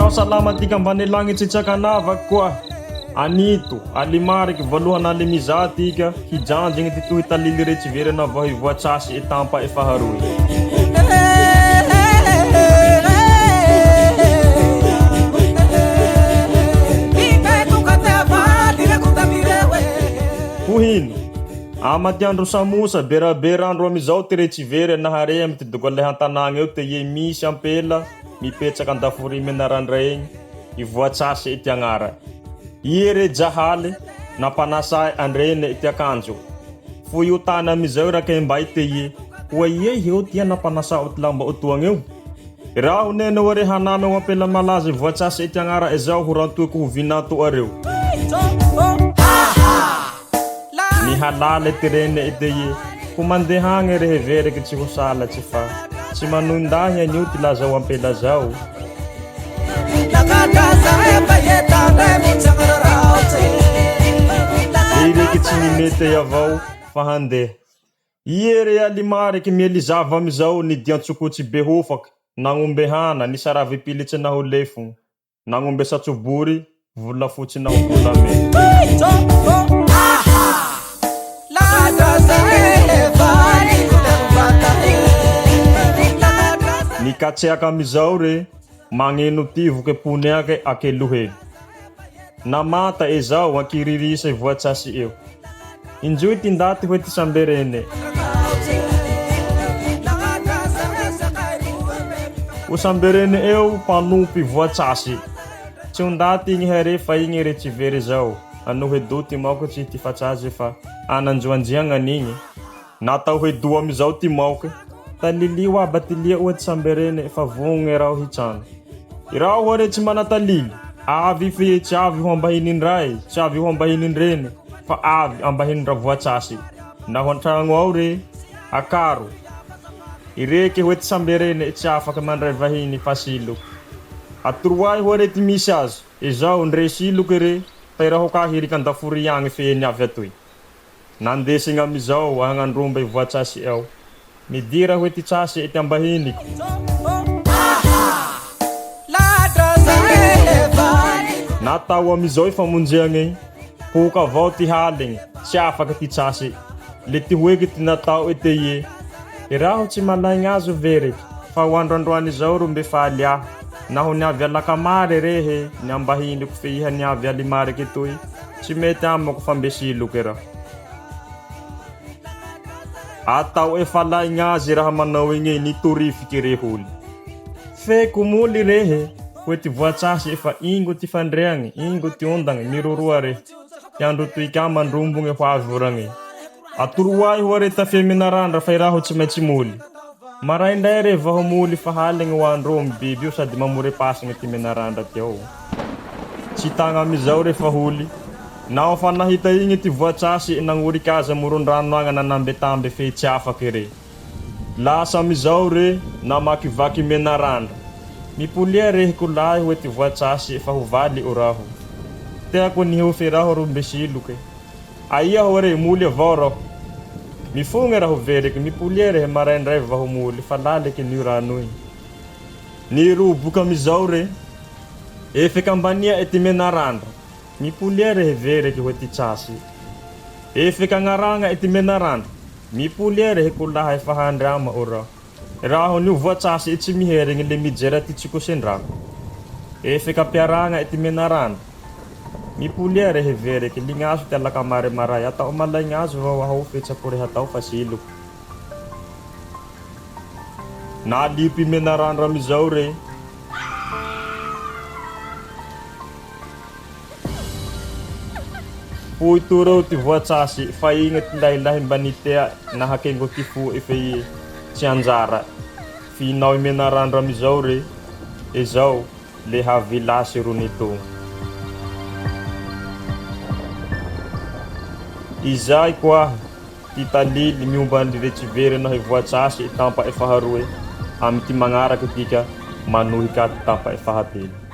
Naho salama tika ambane lagnitse tsy ankanavake koa. Anito, alimariky voalohan'aly mizaha tika, hijanjigne ty tohy talily re tsy very anao vaho hivoatsasy e tampa'e faharoe. Ho hino, ama ty andro samosa, berabera andro amizao ty re tsy very anahare amy ty dokoleha an-tanàgna eo te ie misy ampela mipetsak' an-dafory menarandra egny, i voatsase ty agnara'e. Ie re jahaly, nampanasa'e an-drene'e ty akanjo'e. Fohi'o tany amy izao i rakembay te ie, Ho aia iheo ty nampanasa'o ty lamba'o toagneo? Iraho nene ho are haname o ampela malaza i voatsase ty agnara'e zao ho rantoeko ho vinanto'areo. Nihalale ty rene'e te ie, Ko mandeha agne rehe vereke tsy ho salatse fa tsy manoin-dahy anio ty laza o ampela zao. Le ireke tsy nimete avao fa handeha. Ie re Alimareke mielizava amy zao nidian-tsokotsy behofaky, nagnombe hana, nisaravim-pilitse naho lefogno. Nagnombe satro-bory, volafotsy naho volamena. Nikatseak' amy zao re, magneno tivoke poneake akelohelo. Namanta ezao an-kiririsa i voatsasi'eo. Injoy t'indaty hoe ty samberene. O samberene eo mpanompo i voatsasy. Tsy ondaty igny hare fa igny re tsy very zao. Anohe do ty maoke tsy hitifats'aze fa anan-joanjiagnany igny. Natao hedo amizao ty maoke. Talilio aba ty lia oa ty samberene fa vognogne raho hitsano. Iraho hoa re tsy mana-talily, avy feie tsy avy ho ambahinin-drae, tsy avy ho ambahinin-drene, fa avy ambahinin-dravoatsasy. Naho an-tragno ao re, akaro. Ireke hoe ty samberene tsy afake mandray vahiny fa siloke. Atoroahy hoa re ty misy aze, ezao, ndre siloke re, fa iraho ka hirik' an-daforia agne feie niavy atoy. Nandesigna amy izao agn'andromba i voatsasi'e ao. Midira hoe ty tsasi'e ty ambahiniko. Natao amy izao i famonjeagney, Pok' avao ty halegne, tsy afake ty tsasi'e. Le ty hoeke ty natao'e te ie, Iraho tsy malaign' azo ve reke, fa o andro androany izao ro mbe faly ahy. Naho niavy alakamary rehe, niambahiniko fe iha niavy alimarike toy, Tsy mety amako fa mbe siloke raho. Atao'e falaigna aze raha manao igne nitorifike re holy. Fe ko moly rehe, hoe ty voatsasy fa ingo ty fandreagne, ingo ty ondagne, miroroa rehe. Ty andro toy ka mandrombogne ho avy oragney. Atoro'ay ho are tafia menarandra fa iraho tsy maintsy moly. Maraindray re vaho moly fa halegne o andro o mibiby io sady mamore-pasegne ty menarandra ty ao. Tsy tagna amizao re fa holy. Naho fa nahita igne ty voatsasy nagnorik' aze amoron-drano agne nanambetambe fe tsy afake re. Lasa amizao re namakivaky menarandra. Mipolia rehe kolahy hoe ty voatsasy fa ho vali'o raho. Teako niheofe raho ro mbe siloke. Aia hoa re, moly avao raho. Mifogne raho vereke, mipolia rehe maraindray vaho moly, fa laleke nio rano igny. Niroboka amizao re, efek' ambania'e ty menarandra, mipolia rehe vereke hoe ty tsasy. Efek' agnaragna'e ty menarandra, mipolia rehe kolahy fa handry ama'o raho. Raho nio voatsasy tsy miheregne le mijera ty tsikosendrako. Efek' ampiaragna'e ty menarana. Mipolia rehe vereke, lignaso ty alakamary maray, atao malaign' azo vao aho fe tsy akore hatao fa siloko. Nalipy menarandra amizao re. Fohy toreo ty voatsasy, fa igne ty lahilahy mba nitea nahakengo ty fo'e feie tsy anjara. Finao i menarandro amizao re, ezao, le havilasy ro nitogno. Izay koahy, ty talily miomba an'i Retsivery naho i Voatsasy i tampa'e faharoe, amy ty magnarake tika manohy ka ty tampa'e fahatelo.